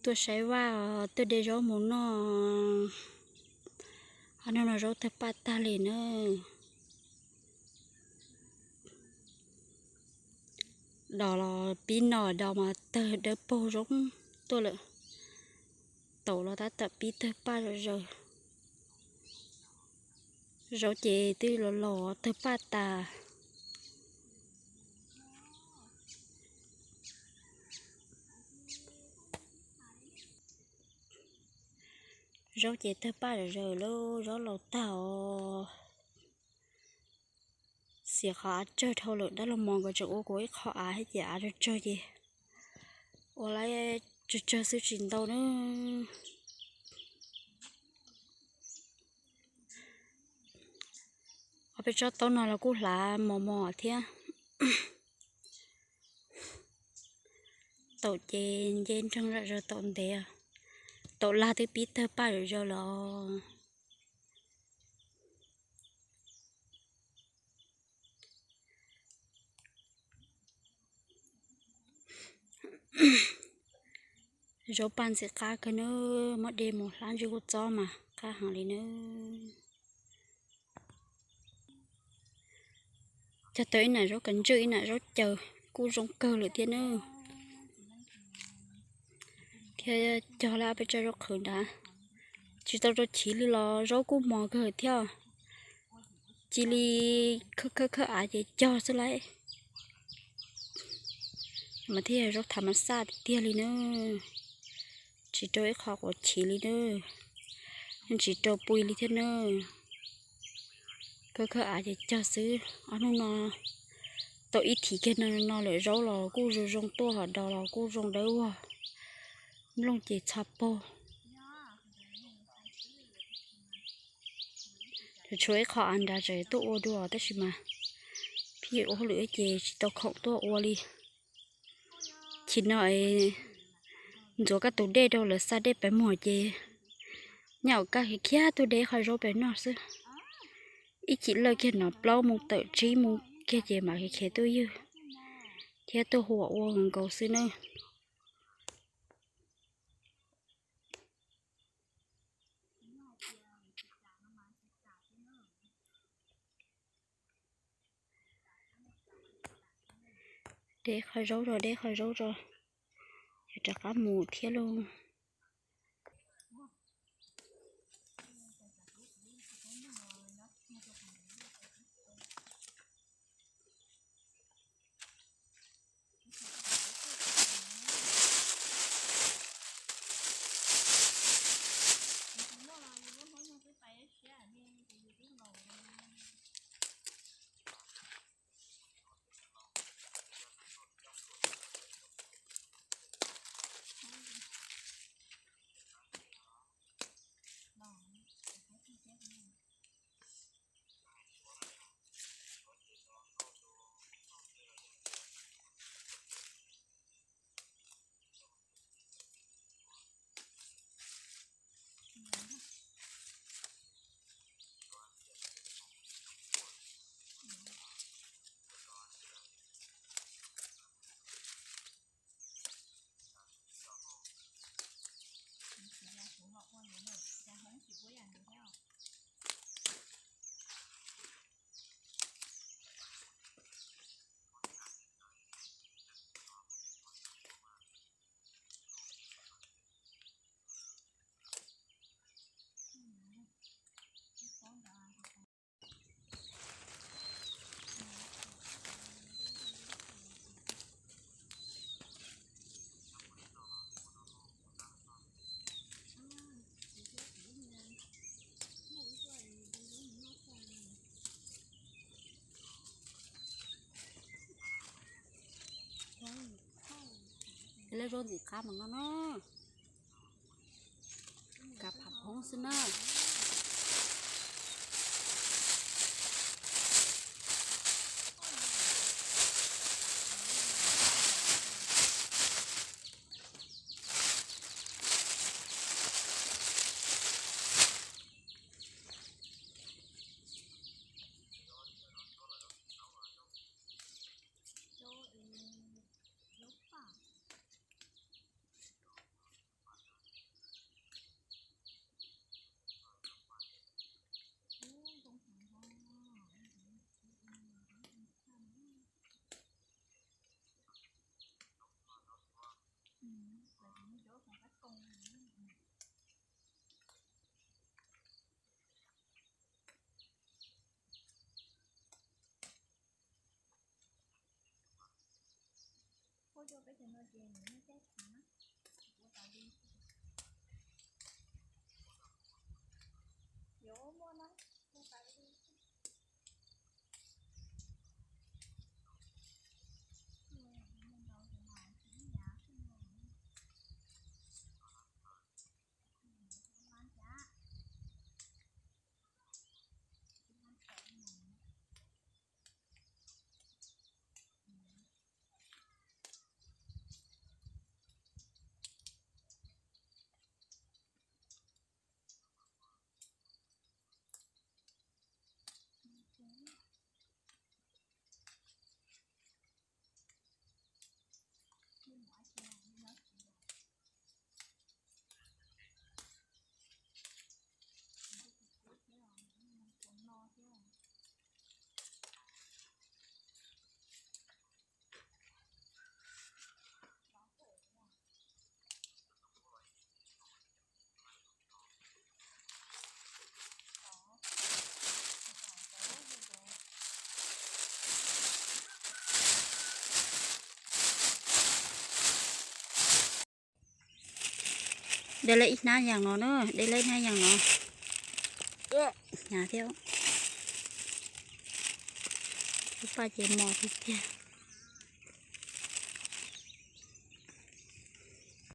Tuaj saib vaj os, tuaj de zaub mus noj. Ob hnub no zaub tawg paj tag li na. Dos los pib no, dos mas tawg dawb paug zoo tuaj lawm. Taum los tab tom pib tawg paj zom zaws. Zaub ces twb los los tawg paj tas. Zaub ces tawg paj zom zaws lawm, zaub laus tag os. Xiam qhov av tsawg dhau lawm, dab laug mos nkawd tseem ua kuv ib qho av thiab ces av tsawg tsawg ces ua lawm tsawg tsawg xwb tsis ntau na. Ob peb tsob taub no los kuj hlav mos mos thiab. Taum ces nce nreeg zom zaws taum ntev, taum lag twb pib tawg paj zom zaws lawm. Zaub paj ntxim qab kawg nawb, muab de mus hlab ntsej kua txob mas qab heev li nawb. Cog tau ib nam zaub kav ntswj ib nam zaub caws kuj zoo kawg lawm thiab nawb. Thiab cog lawm ob peb tsob zaub qhwv nrad, tsis tau rau chiv li los zaub kuj mos kawg thiab. Cia li khawb khawb khawb av ces cog xwb lauj. Mas thiaj yog zaub thav mas xaj tiag tiag li na, tsis rau ib qho quav chiv li na, yeej tsis rau pui li thiab na. Khawb khawb av ces cog xwb. Ob hnub no tau ib thim kiag no no lawm, zaub los kuj zoo zoo tuaj, ho dos los kuj zoo dawb vog, nplooj ces txho paug. Tshuav ib qho av nrad tseem tuaj ua dua tab sis mas phij ua hauj lwm ces tsis tau khoom tuaj ua li. Chim no ntxuav koj tus dej rau lawv xa dej pem muag ces nyob hauv kaj khiav khiav tuaj de qho zaub pem noj xwb. Ib chim lawj kiag no plaub moos tawm tsib moos kiag ces mam khiav khiav tuaj ywg thiab tuaj huam ua nkaus xwb nawb. De qho zaub rau, de qho zaub rau, yuav rov qab mus thiab lauj. Lawv zaub ntxim qab mas noj no. Kav pham phoob xwb na. Peb cov no ces nws muaj caij thav na, kuv ua tas li. Yuav muaj na, ua tas li. De lej ib hnab yas no na, de lej ib hnab yas no. Hnyav thiab. Lub paj ces mos tiag tiag.